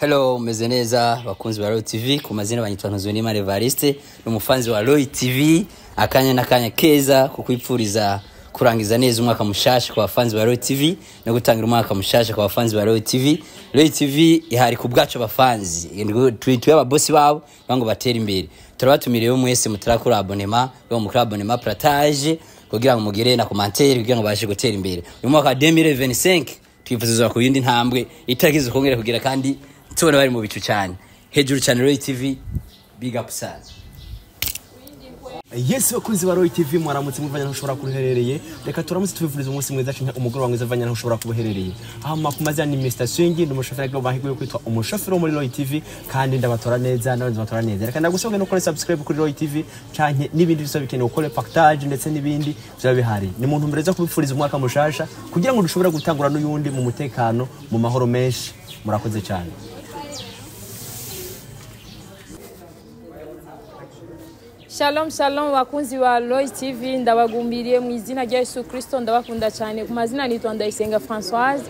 Hello, meze neza bakunzi ba Roy TV. Ku mazina banyitwa Ntuzunimana Evariste, ni umufanzi wa Roy TV. Akanya n'akanya keza kukwipfuriza kurangiza neza umwaka mushasha kwa bafanzi ba Roy TV no gutangira umwaka mushasha kwa bafanzi ba Roy TV. Roy TV ihari ku bwacu abafanzi, turi ababosi babo bango batera imbere. Turabatumiriye mwese mutarakura abonnement, bo mukora abonnement, partage kugira ngo mugire na commentaire kugira ngo bashe gutera imbere. Uyu mwaka wa 2025 twifuza ku yindi ntambwe itagize kongera kugira, kandi tubona bari mu bicu cyane hejuru cyane. Roy TV, big up sana. Yes, bakunzi ba Roy TV, mwaramutse muvanye aho ushobora kuruherereye. Reka turamutse tubifuriza umunsi mwiza canke umugoroba mwiza vanye aho ushobora kubuherereye. Aho ku mazina ni Mr Swing, ndi umushoferi agomba bahiguye kwitwa umushoferi wo muri Roy TV, kandi ndabatora neza n'abanzi batora neza. Reka ndagusabwe no gukora subscribe kuri Roy TV canke n'ibindi bisa bikenewe, ukore partage ndetse n'ibindi byaba bihari. Ni muntu mbere zo kubifuriza umwaka mushasha kugira ngo dushobore gutangura n'uyundi mu mutekano, mu mahoro menshi. Murakoze cyane. Shalom shalom bakunzi ba Roy TV, ndabagumbiriye mu izina rya Yesu Kristo, ndabakunda cyane. Ku mazina nitwa Ndayisenga Françoise,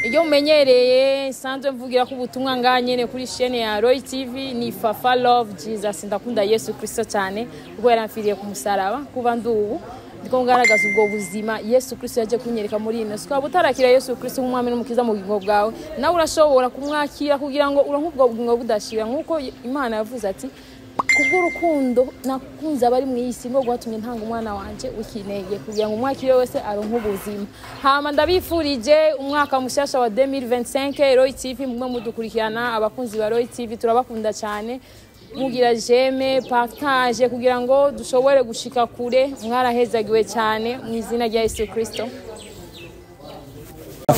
iyo mumenyereye nsanzwe mvugira ko ubutumwa nganyene kuri chaîne ya Roy TV ni Fafa Love Jesus. Ndakunda Yesu Kristo cyane kuko yaramfiriye ku musaraba. Kuba ndubu ndiko ngaragaza ubwo buzima Yesu Kristo yaje kunyereka muri ino sikaba. Utarakira Yesu Kristo nk'umwami n'umukiza mu bugingo bwawe, nawe urashobora kumwakira kugira ngo uronke ubwo bugingo budashira, nk'uko Imana yavuze ati: "Kubw'urukundo nakunze abari mu isi ngo gwatumye ntanga umwana wanje w'ikinege kugira ngo umwakire wese aronke ubuzima." Hama ndabifurije umwaka mushasha wa 2025. Roy TV, mwe mudukurikirana, abakunzi ba Roy TV, turabakunda cyane. Mugira j'aime, partage kugira ngo dushobore gushika kure. Mwarahezagiwe cyane mu izina rya Yesu Kristo.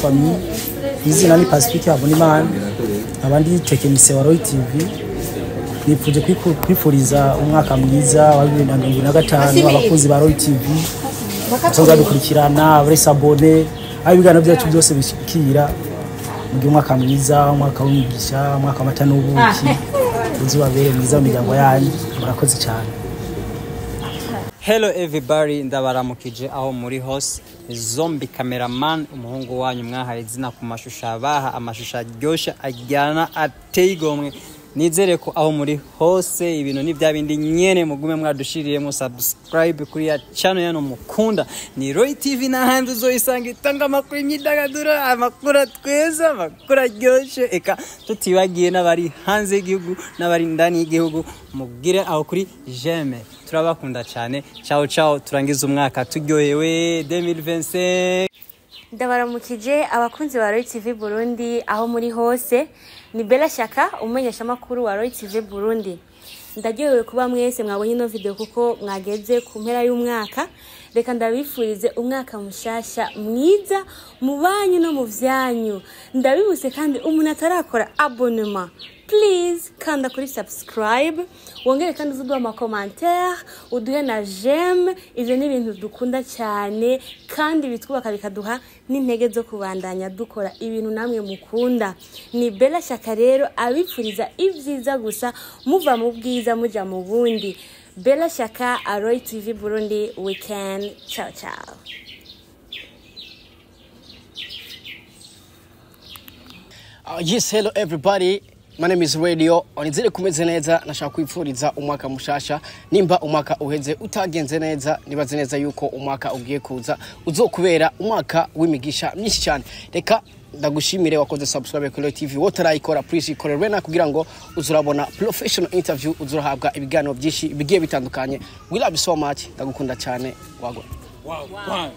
Famille, izina ni Pacifique Habonimana, abandi technicien wa Roy TV. Nipfuje kwifuriza umwaka mwiza wa 2025 abakunzi ba Roy TV basanzwe dukurikirana, abari s'abonner, aho ibiganiro byacu byose bishikira. Mugire umwaka mwiza, umwaka w'imigisha, umwaka w'amata n'ubuki, uzubabere mwiza mu miryango yanyu. Murakoze cyane. Hello everybody, ndabaramukije aho muri hose. Zombi cameraman, umuhungu wanyu mwahaye izina ku mashusho, abaha amashusho aryoshye, ajyana, ateye igomwe. Nizere ko aho muri hose ibintu ni bya bindi nyene, mugume mwadushiriyemo subscribe kuri ya channel yano mukunda ni Roy TV, n'ahandi uzoyisanga itanga amakuru y'imyidagaduro, amakuru atweza, amakuru aryoshye. Eka tutibagiye n'abari hanze y'igihugu n'abari indani y'igihugu, mugire aho kuri j'aime. Turabakunda cyane. Ciao ciao, turangiza umwaka turyohewe 2025. Ndabaramukije abakunzi ba Roy TV Burundi aho muri hose. Ni Bella Shaka, umumenyeshamakuru wa Roy TV Burundi. Ndaryohewe kuba mwese mwabonye ino video kuko mwageze ku mpera y'umwaka. Reka ndabifurize umwaka mushasha mwiza mu banyu no mu vyanyu. Ndabibuse kandi umuntu atarakora abonnement, please kanda kuri subscribe, wongere kandi uzuduha ama commentaire, uduhe na j'aime. Ivyo ni ibintu dukunda cyane kandi bitwubaka, bikaduha n'intege zo kubandanya dukora ibintu namwe mukunda. Ni Bella Shaka rero abipfuriza ibyiza gusa, muva mu bwiza muja mu bundi. Bella Shaka, Roy TV Burundi weekend. Ciao ciao. Yes, hello everybody. My name is Radio. Onizere kumeze neza. Nashaka kwipfuriza umwaka mushasha. Nimba umwaka uheze utagenze neza, nibaze neza yuko umwaka ugiye kuza uzokubera umwaka w'imigisha myinshi cyane. Reka ndagushimire wakoze subscribe kuri TV. Wotarayikora, please ikore rena kugira ngo uzurabona professional interview, uzurahabwa ibiganiro byinshi bigiye bitandukanye. We love you so much. Ndagukunda cyane. Wagwan. Wow.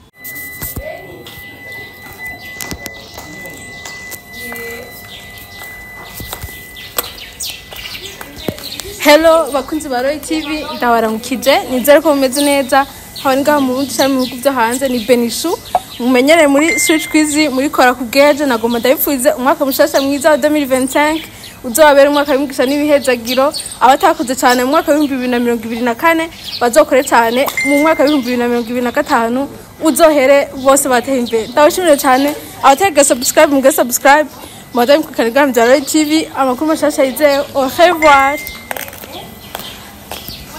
Hello bakunzi ba Roy TV, ndabaramukije, nizere ko mumeze neza. Haba ngaha mu Burundi canke mu bihugu byo hanze. Ni Benishu mumenyereye muri Switch Quiz muri Kora Kubweje. Nagomba ndabipfurize umwaka mushasha mwiza wa 2025, uzobabera umwaka w'imigisha n'ibihezagiro. Abatakoze cyane mu mwaka wa 2024 bazokore cyane mu mwaka wa 2025, uzohere bose bateye imbere. Ndabashimire cyane. Abatega subscribe, muge subscribe, madame ku kanigam bya Roy TV, amakuru mashasha yizewe. Au revoir.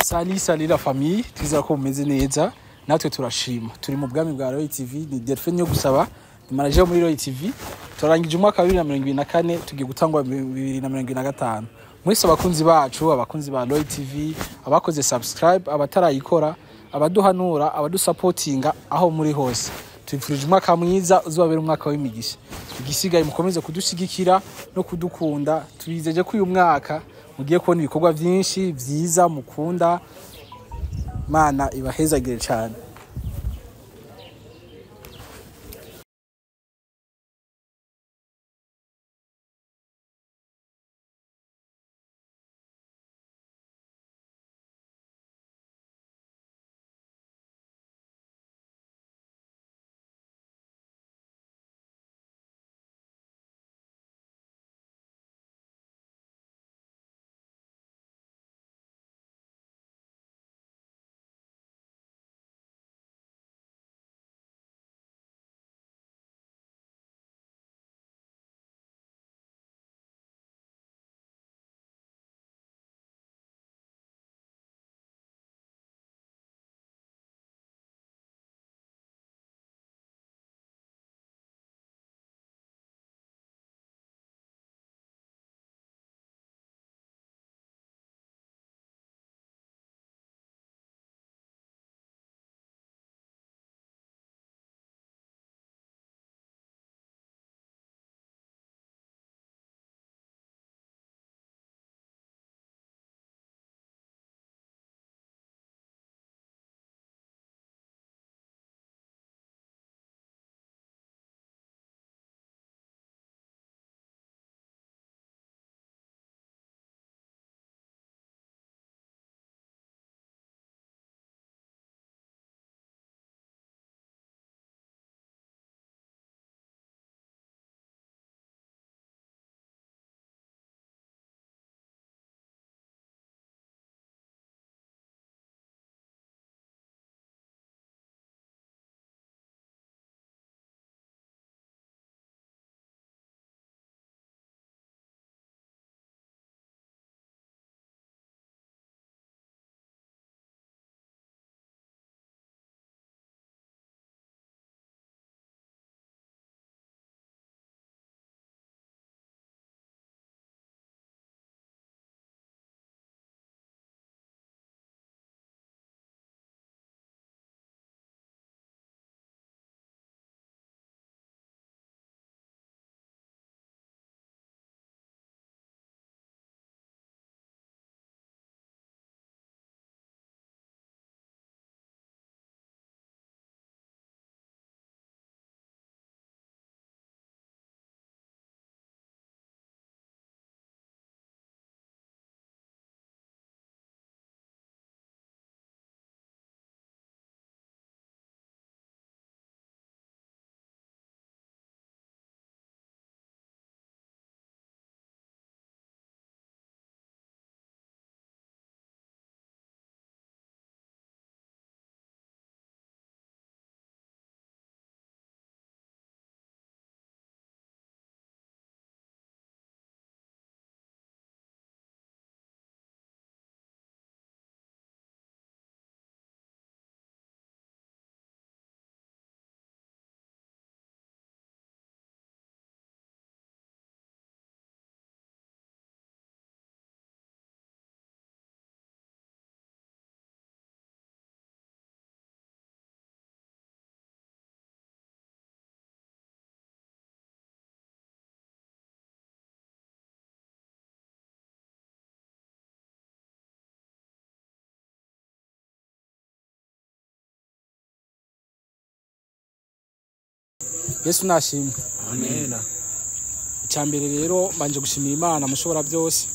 Salut salut la famille, twizera ko mumeze neza, natwe turashima. Turi mu bwami bwa Roy TV, ni Delphine yo gusaba. Ni manager muri Roy TV. Turarangije umwaka wa 2024, tugiye gutangwa 2025. Mwese abakunzi bacu, abakunzi ba Roy TV, abakoze subscribe, abatarayikora, abaduhanura, abadusapotinga aho muri hose, tubifurije umwaka mwiza, uzabera umwaka w'imigisha. Igisigaye mukomeze kudushigikira no kudukunda. Tubizeje ko uyu mwaka mugiye kubona ibikorwa byinshi byiza mukunda. Mana ibahezagire cyane. Yesu nashimwe. Amen. Icyambere rero mbanje gushimira Imana mushobora byose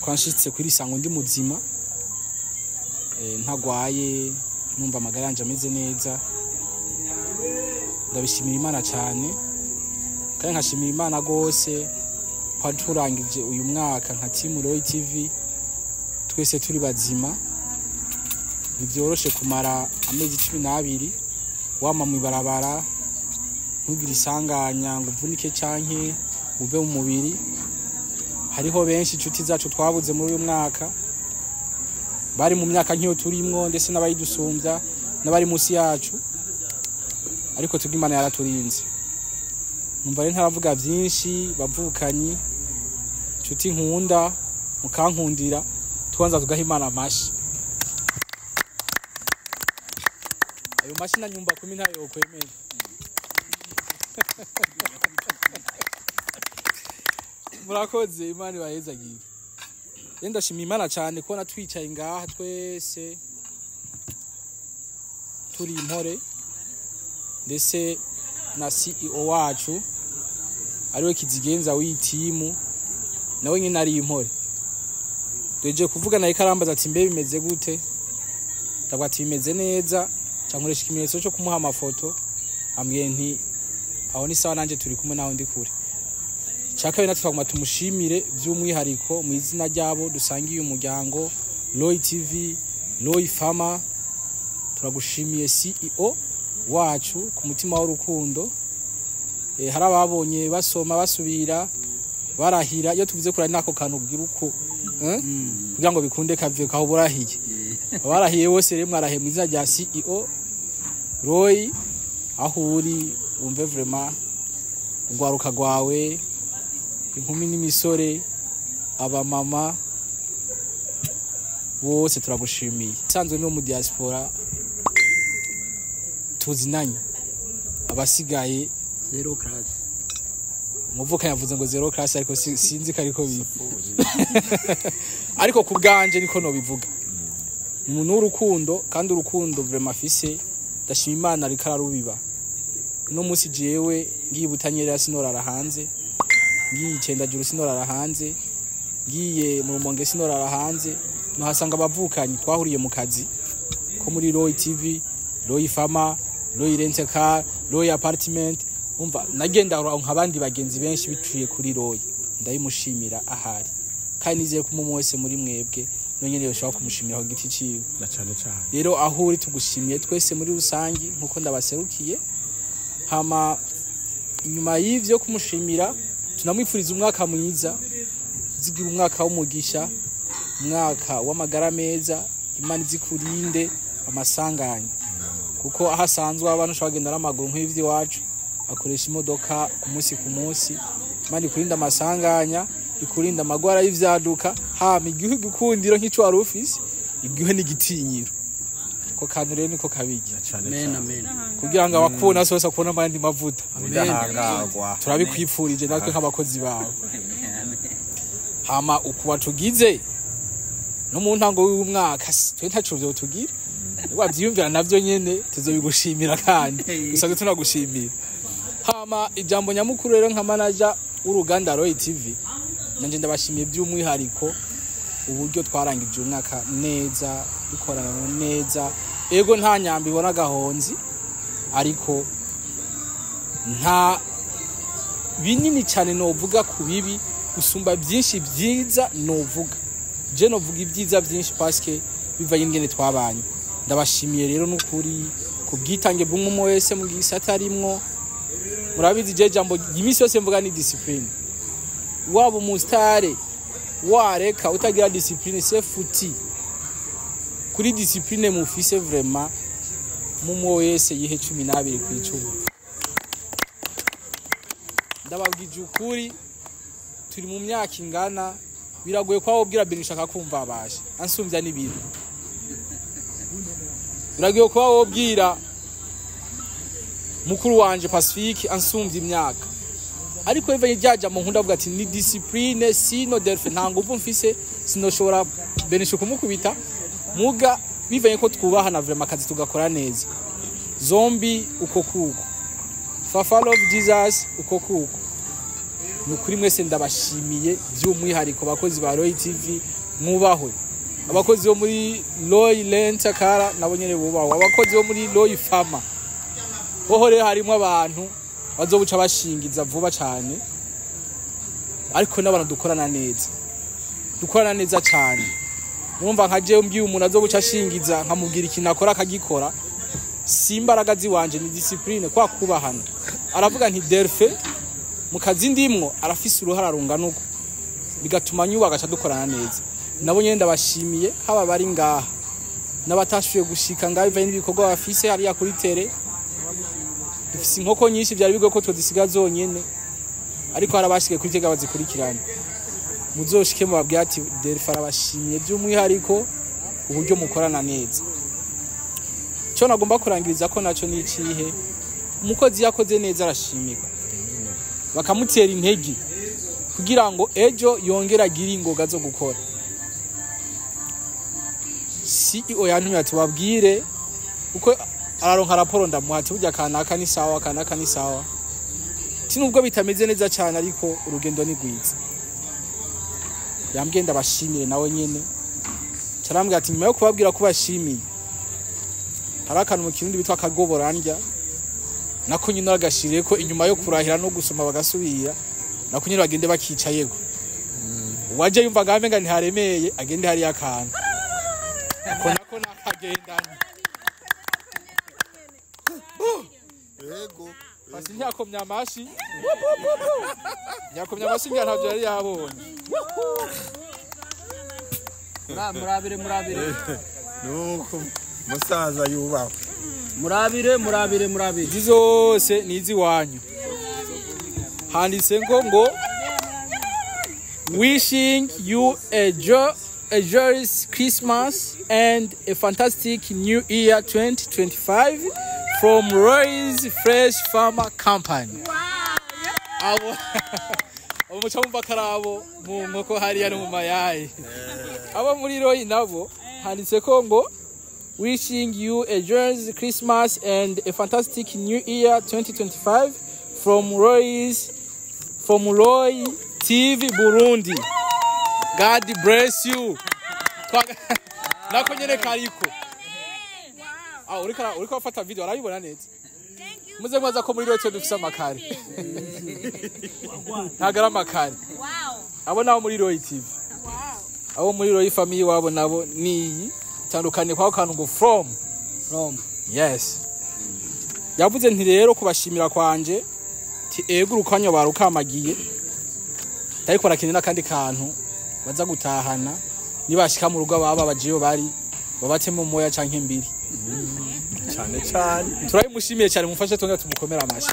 kwanshitse kuri sango ndi muzima, ntagwaye, numva amagara yanje ameze neza. Ndabishimira Imana cyane, kandi nkashimira Imana gose kwaturangije uyu mwaka nka team Roy TV twese turi bazima. Ntibyoroshe kumara amezi 12 wama mu ibarabara, ntugire isanganya ngo uvunike canke uve mu mubiri. Hariho benshi inshuti zacu twabuze muri uyu mwaka, bari mu myaka nk'iyo turimwo, ndetse n'abayidusumbya n'abari munsi yacu, ariko tubwo Imana yaraturinze. Numva rero ntaravuga byinshi, bavukanyi, inshuti nkunda, mukankundira, tubanza tugaha Imana amashi. Ayo mashi na nyumba kumi ntayo yokwemera. Murakoze, Imana ibahezagire. Rero ndashima Imana cyane kubona twicaye ngaha twese turi impore, ndetse na CEO wacu ariwe kizigenza w'iyi timu nawe nyine ari impore. Tweje kuvuga naye karambaza ati mbe bimeze gute, ndavuga ati bimeze neza, cankoresha ikimenyetso cyo kumuha amafoto, ambwiye nti aho ni sawa nanje turi kumwe naho ndi kure. Cakabiri natwe twaguma tumushimire by'umwihariko mu izina ryabo dusangiye umuryango Roy TV, Roy Fama. Turagushimiye CEO wacu ku mutima w'urukundo. Hari ababonye basoma basubira barahira, iyo tuvuze kuri nako kantu kugira uko kugira ngo bikunde kave kaho burahiye. Abarahiye bose rero mwarahiye mu izina rya CEO Roy, aho uri wumve vraiment urwaruka rwawe, inkumi n'imisore, abamama bose turagushimiye. Sanzwe no mu diaspora tuzinanye, abasigaye zero class. Umuvuka yavuze ngo zero class, ariko sinzi ko ariko bivuga. Ariko kubganje niko no bivuga. Umuntu w'urukundo, kandi urukundo vraiment afise, ndashima Imana ariko ararubiba. No musi jewe ngiye Butanyerera sinorara hanze, ngiye Icendajuru sinorara hanze, ngiye mu Rumonge sinorara hanze, nohasanga abavukanyi twahuriye mu kazi ko muri Roy TV, Roy Fama, Roy Rent Car, Roy Apartment. Umva nagenda nk'abandi bagenzi benshi biciye kuri Roy, ndayimushimira ahari, kandi nizeye ko umuntu wese muri mwebwe nonyene yoshobora kumushimira ku giti ciwe. Na cane cane rero aho uri tugushimiye twese muri rusangi nkuko ndabaserukiye. Hama inyuma y'ivyo kumushimira tunamwifuriza umwaka mwiza, zigira umwaka w'umugisha, umwaka w'amagara meza, Imana izikurinde amasanganya, kuko aho asanzwe abantu ushobora kugenda n'amaguru nk'ivyo iwacu, akoresha imodoka ku munsi ku munsi. Imana ikurinde amasanganya, ikurinde amagwara y'ivyaduka, hama igihe igikundiro nk'ico wari ufise, igihe n'igitinyiro. Ko kantu rero niko kabijya Amen, amen. Kugira ngo abakubona bose akubona amandi mavuta. Udahangarwa. Turabikwipfurije natwe nk'abakozi bawe. Hama ukuba tugize no mu ntango w'umwaka twe ntaco vyotugira, wavyiyumvira navyo nyene tuzobigushimira kandi gusa tunagushimira. Hama ijambo nyamukuru rero nka manager w'uruganda Roy TV, nanje ndabashimiye by'umwihariko uburyo twarangije umwaka neza, dukorana neza. Ego nta nyambi ibona gahonzi, ariko nta binini cyane novuga ku bibi gusumba byinshi byiza novuga. Je novuga ibyiza byinshi parce bivanye ingene twabanye. Ndabashimiye rero n'ukuri kubwitange bw'umwe wese mu gisata arimwo. Murabizi je jambo imisi yose mvuga ni discipline. Waba umustare wareka utagira discipline c'est foutu. Kuri discipline mufise vraiment mumwe wese yihe 12 ku 10. Ndababwije ukuri turi mu myaka ingana, biragoye kwa wobwira Benisha akakumva abashe ansumvya n'ibintu. Biragoye kwa wobwira mukuru wanje Pacifique ansumvya imyaka, ariko ivanye ryaja mu nkunda avuga ati ni discipline sino delphe nta nguvu mfise sinoshobora Benisha kumukubita, muga bivanye ko twubahana vraiment akazi tugakora neza. Zombi uko kuko, Fafa Love Jesus uko kuko. Nukuri mwese ndabashimiye by'umwihariko bakozi ba Roy TV mwubahwe, abakozi bo muri Roy Rent Car nabo nyene bubahwe, abakozi bo muri Roy Fama hoho rero harimo abantu bazobuca bashingiza vuba cyane, ariko n'abantu dukorana neza, dukorana neza cyane. Mwumva nka jewe mbwiye umuntu azobuca ashingiza nkamubwira ikintu akora akagikora, si imbaraga ziwanje ni discipline kwa kubahana. Aravuga nti Delphe mu kazi ndimwo arafise uruhara rungana uko, bigatuma nyuba agaca dukorana neza. Nabo nyene ndabashimiye haba bari ngaha n'abatashuye gushika ngaha bivanye n'ibikorwa bafise hariya kuri tere. Dufise inkoko nyinshi, byari bigoye ko tuzisiga zonyene, ariko hari abashigaye kuri Gitega bazikurikirana. Muzoshike mubabwire ati Delphin arabashimiye by'umwihariko uburyo mukorana neza. Icyo nagomba kurangiriza ko naco ni ikihe? Umukozi yakoze neza arashimirwa, bakamutera intege kugira ngo ejo yongere agire ingoga zo gukora. CEO yantumye ati babwire uko araronka raporo, ndamuha ati burya kanaka ni sawa, kanaka ni sawa. Ati nubwo bitameze neza cyane, ariko urugendo ni rwiza. Yambwiye ndabashimire nawe nyene. Carambwira ati nyuma yo kubabwira ko bashimiye, hari akantu mu Kirundi bitwa akagoborandya, nako nyine bagashiriye ko inyuma yo kurahira no gusoma bagasubira, nako nyine bagende bakicayeko. Uwaje yumva ngamenga ntiharemeye, agende hariya akantu ako nako nakagendanye. Yego. Basi ntiyakomye amashi, ntiyakomye amashi, ngira ntabyo yari yabonye. Murabire, murabire. Nuko musaza yubahwe. Murabire, murabire, murabire. Izi zose ni iz'iwanyu. Handitse ngo "Wishing you a joyous Christmas and a fantastic new year 2025 from Roy's Fresh Farmer Company." Abo muca mumva ko ari abo mu nkoko hariya no mu mayayi. Abo muri Roy nabo handitse ko ngo "Wishing you a joyous Christmas and a fantastic new year 2025 from Roy TV Burundi. God bless you." Nako nyene kariko. Ah, uriko afata video arabibona neza. Muze mwaza ko muri Roy twe dufise amakare. Ntago ari amakare. Abo nabo muri Roy TV. Abo muri Roy family wabo nabo niyi tandukanye kwa kantu ngo from. From. Yes. Yavuze nti rero kubashimira kwanje ti ego urukanya barukamagiye, ariko barakenera n'akandi kantu baza gutahana nibashika mu rugo, baba bajiyo bari babatemo moya canke mbiri. Cyane cyane. Turabimushimiye cyane, mufashe tongera tumukomera amashyi.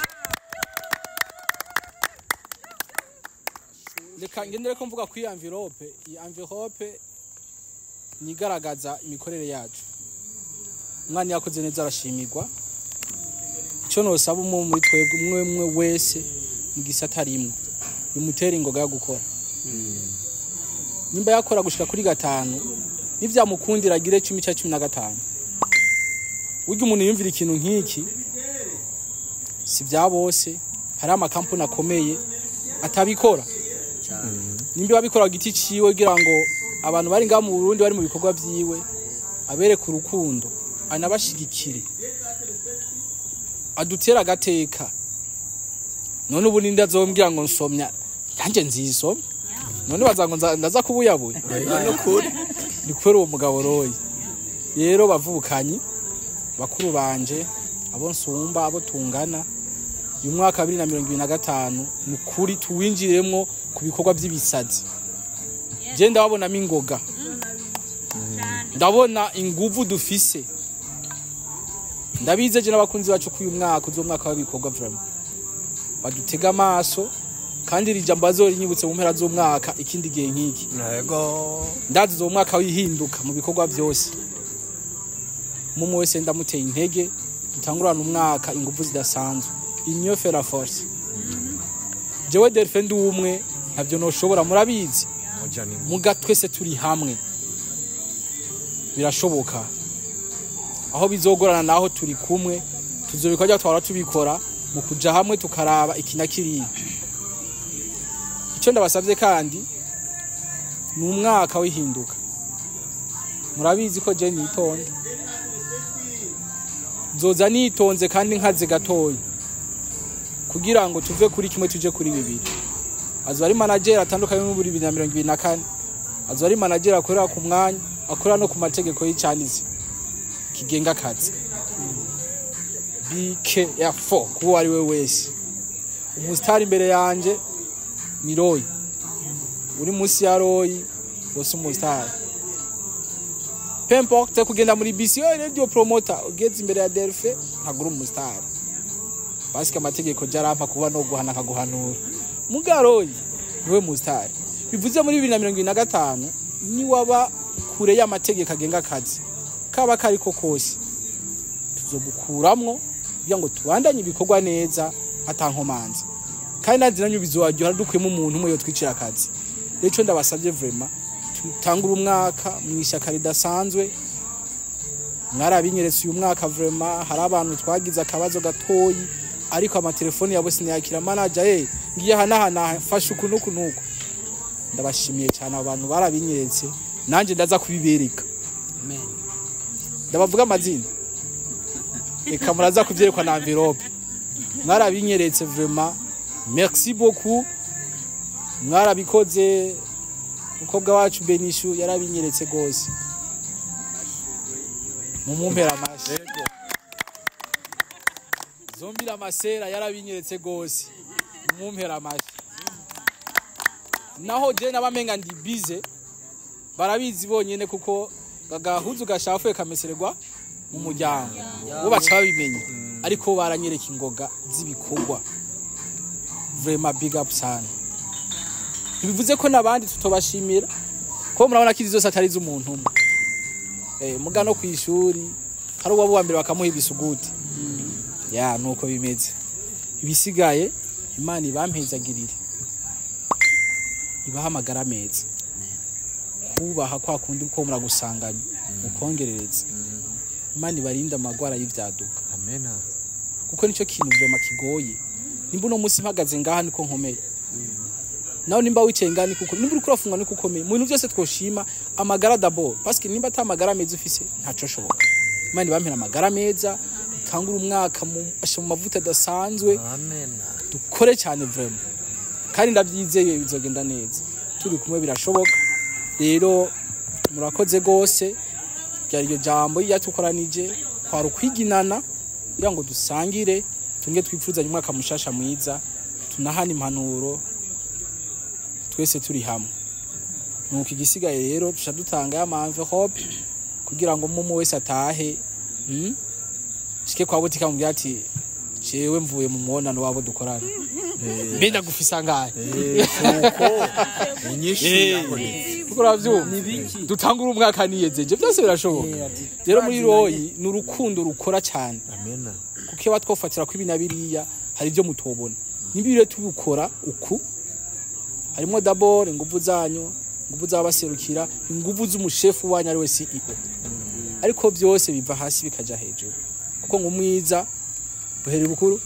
Reka ngendere ko mvuga kuri envelope. Iyi envelope nigaragaza imikorere yacu. Umwana yakoze neza arashimirwa. Icyo nosaba umwe muri twebwe, umwe umwe wese mu gisata arimwo, bimutera ingoga yo gukora. Nimba yakora gushika kuri 5, nivyamukundira agire 10 cya 15. Burya umuntu yumvira ikintu nk'iki si bya bose. Hari amakampani akomeye atabikora. Nimba babikora ku giti ciwe kugira ngo abantu bari ngaha mu Burundi bari mu bikorwa vyiwe abereke urukundo, anabashigikire, adutere agateka. None ubu ninde azombwira ngo nsomya nanjye nzisomya? None baza ngo ndaza kubuyabuya. Nukuri. Ni kubera uwo mugabo Roy. Rero bavukanyi bakuru banje, abo nsumba, abo tungana, uyu mwaka wa 2025 ni ukuri tuwinjiremwo ku bikorwa by'ibisazi. Je ndababonamo ingoga, ndabona inguvu dufise. Ndabizeje n'abakunzi bacu ko uyu mwaka uzo mwaka w'ibikorwa vraiment badutega amaso, kandi iri jambo bazorinyibutse mu mpera z'umwaka ikindi gihe nk'iki. Yego. Ndazi uwo mwaka wihinduka mu bikorwa byose. Mumwe wese ndamuteye intege, dutangurana umwaka inguvu zidasanzwe. Union fait la force. Jewe Delphin ndi umwe ntavyo noshobora, murabizi. Moja ni Muga twese turi hamwe birashoboka. Aho bizogorana naho turi kumwe tuzobikora, twara tubikora mu kuja hamwe tukaraba iki na kiriya. Icyo ndabasabye kandi ni umwaka w'ihinduka. Murabizi ko je nitonda, nzoza nitonze kandi nkaze gatoya kugira ngo tuve kuri kimwe tuje kuri bibiri. Azoba ari manager atandukanye no muri 2024. Azoba ari manager akorera ku mwanya, akorera no ku mategeko y'icanizi kigenga akazi. BKF4 kuwo ari we wese umusitari imbere yanje ni Roy, uri munsi ya Roy wose umusitari. Peu importe kugenda muri bisi yo radio promoter, ugeze imbere ya Delphin ntagura umusitari. Basike amategeko jarampa kuba no guhana akaguhanura. Mugaroyi niwe mustari. Bivuze muri 2025 ni waba kure y'amategeko agenga akazi kaba kariko kose tuzogukuramwo kugira ngo tubandanye ibikorwa neza atankomanzi. Kandi nazinanyu bizowajyo haradukuyemo umuntu umwe yotwicira akazi. Rero ndabasabye vraiment tutangura umwaka mwishyaka ridasanzwe. Mwarabinyeretse uyu mwaka vraiment hari abantu twagize akabazo gatoyi ariko amatelefoni yabo sinayakira manager ngiye hanahana fasha uku nuku nuku. Ndabashimiye cyane abantu barabinyeretse nanje ndaza kubibereka. Amen. Ndabavuga amazina eka muraza kuvyerekwa na envelope. Mwarabinyeretse vraiment merci beaucoup. Mwarabikoze. Umukobwa wacu Benishu yarabinyeretse gose. Mumumpera amashi. Zombira masera yarabinyeretse gose. Mumumpera amashi. Naho je nabamenga ndi bize barabizi bonyene kuko gagahuzu gashafuye kamesererwa mu muryango. Bo baca babimenye ariko baranyereka ingoga z'ibikorwa. Vraiment big up sana. Bivuze ko nabandi tutobashimira ko murabona ko izi zose atari z'umuntu umwe. Muga no kwishuri hari uwabo wa mbere bakamuha ibisuguti. Ya nuko bimeze. Ibisigaye Imana ibampezagirire. Ibaha amagara meza. Kubaha kwa kundi uko muragusanganya mukongerereza. Imana ibarinda amagwara y'ivyaduka. Amen. Kuko nico kintu vraiment kigoye. Nimba uno munsi mpagaze ngaha niko nkomeye. Naho nimba wicaye ngaha niko ukomeye. Nimba uriko urafunga niko ukomeye. Mu bintu byose twoshima amagara d'abord parce que nimba ata amagara meza ufise ntaco shoboka. Imana ibampera amagara meza, dutangure umwaka mu mavuta adasanzwe. Amen. Dukore cyane vraiment. Kandi ndabyizeye bizogenda neza. Turi kumwe birashoboka. Rero murakoze gose. Byari iryo jambo yatukoranije kwari ukwiginana kugira ngo dusangire tunge twipfuzanye umwaka mushasha mwiza, tunahana impanuro twese turi hamwe. Nuko igisigaye rero tuca dutanga ama envelope kugira ngo mumu wese atahe. Shike kwa butika mubwira ati jewe mvuye mu mwonano wabo dukorana. Mbe ndagufisa ngahe? Suko inyishu yakonetse. Kuko uravyumva dutangura umwaka niyezeje byose birashoboka. Rero muri Royi ni urukundo rukora cyane. Amen. Kuko iyo batwofatira ko ibinabiriya hari ibyo mutobona. Niba tubukora uku harimo d'abord inguvu zanyu, inguvu z'abaserukira, inguvu z'umushefu wanyu ari we CEO. Ariko byose biva hasi bikaja hejuru. Kuko ngo umwiza buhera bukuru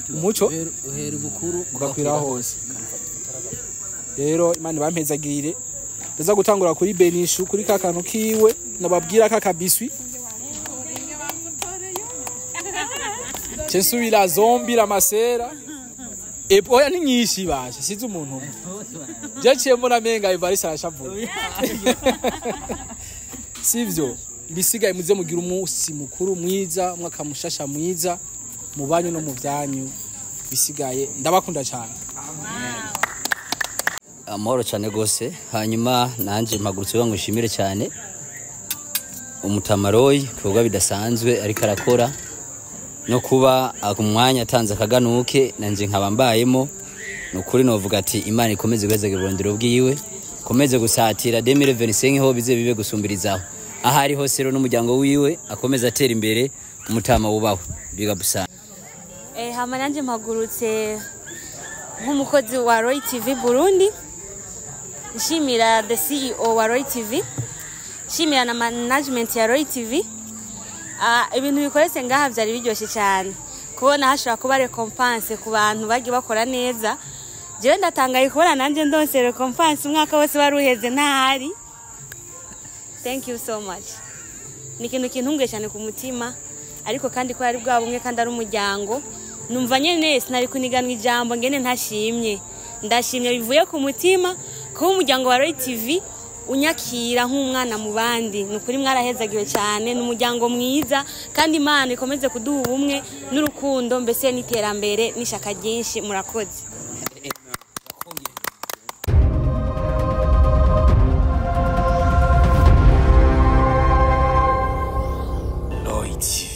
umuco uhera bukuru ugakwira hose. Rero Imana bampezagirire. Ndaza gutangura kuri Benishu kuri kakantu kiwe nababwira kakabiswi. Censubira zombira masera. Oya ni nyinshi basha size umuntu umwe. Jaciye mbona menga Evariste arashavuye. Sivyo bisigaye muze mugira umunsi mukuru mwiza, umwaka mushasha mwiza mu banyu no mu byanyu. Bisigaye ndabakunda cyane. Amahoro cyane gose. Hanyuma nanje mpagurutse ngo nshimire cyane umutamaroyi kuvuga bidasanzwe ariko arakora no kuba umwanya atanze akaganuke nanje nkaba mbayemo. Nukuri novuga ati Imana ikomeze guheza burondero bwiwe, komeze gusatira 2025 ho bize bibe gusumbirizaho ahari hose rero n'umuryango wiwe akomeze atera imbere umutama wubaho biga busa. Hama nanje mpagurutse nk'umukozi wa Roy TV Burundi, nshimira the CEO wa Roy TV, nshimira na management ya Roy TV. Ibintu bikoretse ngaha byari biryoshye cyane kubona hashobora kuba recompense ku bantu bagiye bakora neza. Jewe ndatangaye kubona nanje ndonse recompense umwaka wose waruheze ntahari. Thank you so much. Ni ikintu kintunguye cyane ku mutima, ariko kandi ko ari bwa bumwe kandi ari umuryango. Numva nyene sinari kuniganwa ijambo ngene ntashimye. Ndashimye bivuye ku mutima kuba umuryango wa Roy TV unyakira nk'umwana mu bandi. Nukuri mwarahezagiwe cyane, ni umuryango mwiza kandi Imana ikomeze kuduha ubumwe n'urukundo mbese n'iterambere n'ishaka ryinshi. Murakoze. Roy TV.